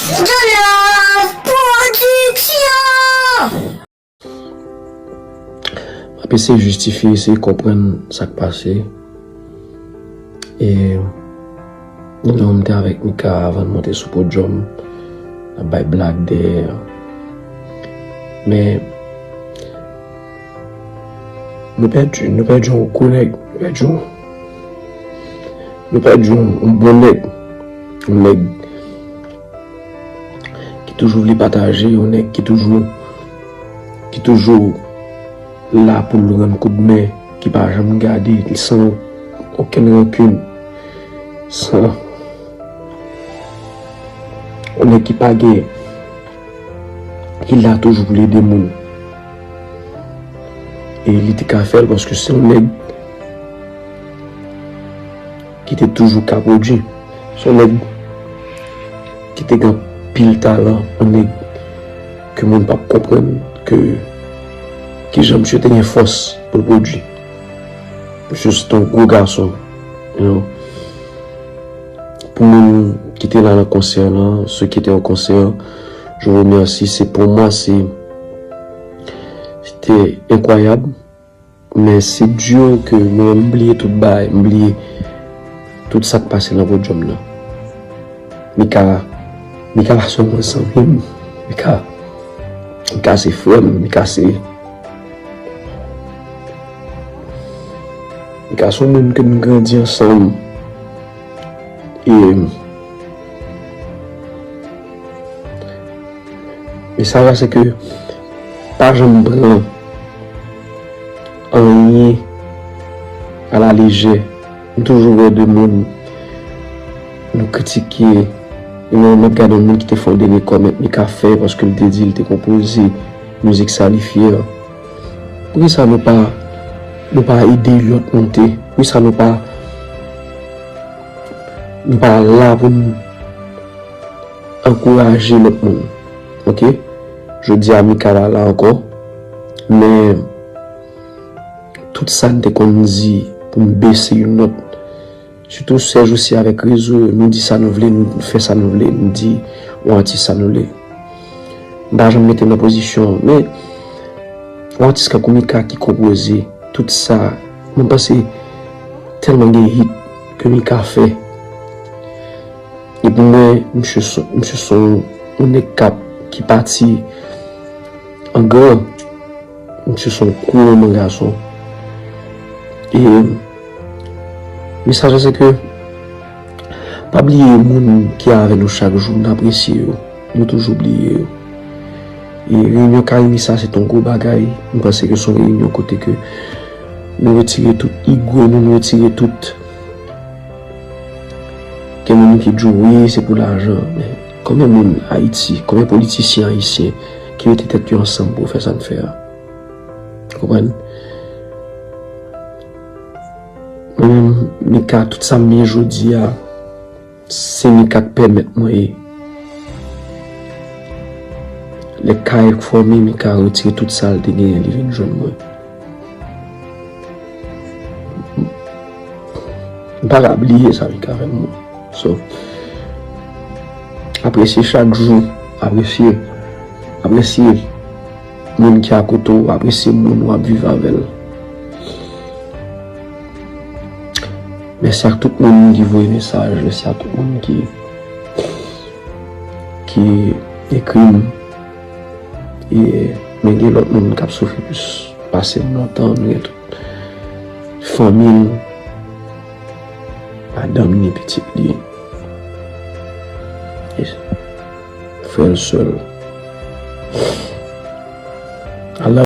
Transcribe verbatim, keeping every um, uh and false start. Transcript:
Dolove Production. M ap eseye jistifye, eseye konprann sa k pase. E non, m te avèk Mika avan n monte sou podyòm. N ap bay blag dèyè. Men nou pèdi, nou pèdi yon gwo nèg. Nou pèdi yon, nou pèdi yon, yon bon nèg. Yon nèg ki toujou vle pataje, yon nèg ki toujou, ki toujou la pou l rann koudmen, ki pa janm gade san okenn rankin, san yon nèg ki pa gen, ki la toujou pou l ede moun. E li te ka fè l paske se yon nèg ki te toujou ka pwodui. Se yon nèg ki te gen anpil talan, yon nèg ke moun p ap konprann ke kijan misye te gen fòs pou l pwodui. Misye se te yon gwo gason, you know. Pou moun ki te la nan konsè lan, ceux qui étaient au concert, je vous remercie. C'est pour moi, c'est, c'était incroyable. Men se di ke mwen menm m bliye tout bagay, m bliye tout sa k pase nan podyòm nan. Mika, Mika pa sèlman zanmi m. Mika, Mika se frè m, Mika se, Mika se yon moun ke m grandi ansanm. E mesaj la se ke pa janm pran anyen alalejè. M toujou wè de moun nou kritike, nou mèt gade yon moun ki te fè yon dènye kòmèt, li ka fè paske l te di l te konpoze mizik sa li fyè. Poukisa nou pa, nou pa ede lòt monte? Poukisa nou pa, nou pa la pou n ankouraje lòt moun? Oke? Jodi a Mika pa la ankò, men tout sa n te konn di pou n bese yon nòt, sitou sèjousi avèk rezo yo, nou di sa nou vle, nou fè sa nou vle, nou di yon atis sa nou vle. M pa janm mete nan pozisyon, men yon atis kankou Mika ki konpoze tout sa, mwen panse tèlman gen hit ke Mika fè. E pou mwen, misye se, misye se yon, yon nèg k ap, ki pati an gran. Misye se yon gwo manman gason. E mesaj la se ke pa bliye moun ki avè nou chak jou, n apresye yo. Nou toujou bliye yo. E reyinyon Kayimi sa se t yon gwo bagay. M panse ke se yon reyinyon kote ke nou retire tout ego nou, nou retire tout Gen moun ki di w, wi, se pou lajan. Men konbyen moun Ayiti, konbyen politisyen ayisyen ki mete tèt yo ansanm pou yo fè sa n fè a? Ou konprann? Mwen menm, Mika, tout sa m ye jodi a, se Mika k pèmèt mwen ye. Lè kay fòme, Mika retire tout sa l te genyen, li vin jwenn mwen. M pa ka bliye sa Mika fè pou mwen. So, apresye chak jou, apresye, apresye moun ki akote w, apresye moun w ap viv avè l. Mèsi ak tout moun ki voye mesaj, mèsi ak tout moun ki, ki ekri m. E, men gen lòt moun k ap soufri plis pase m lontan, nou gen tout fanmi l, madanm ni pitit li, e frè l, sè l. I love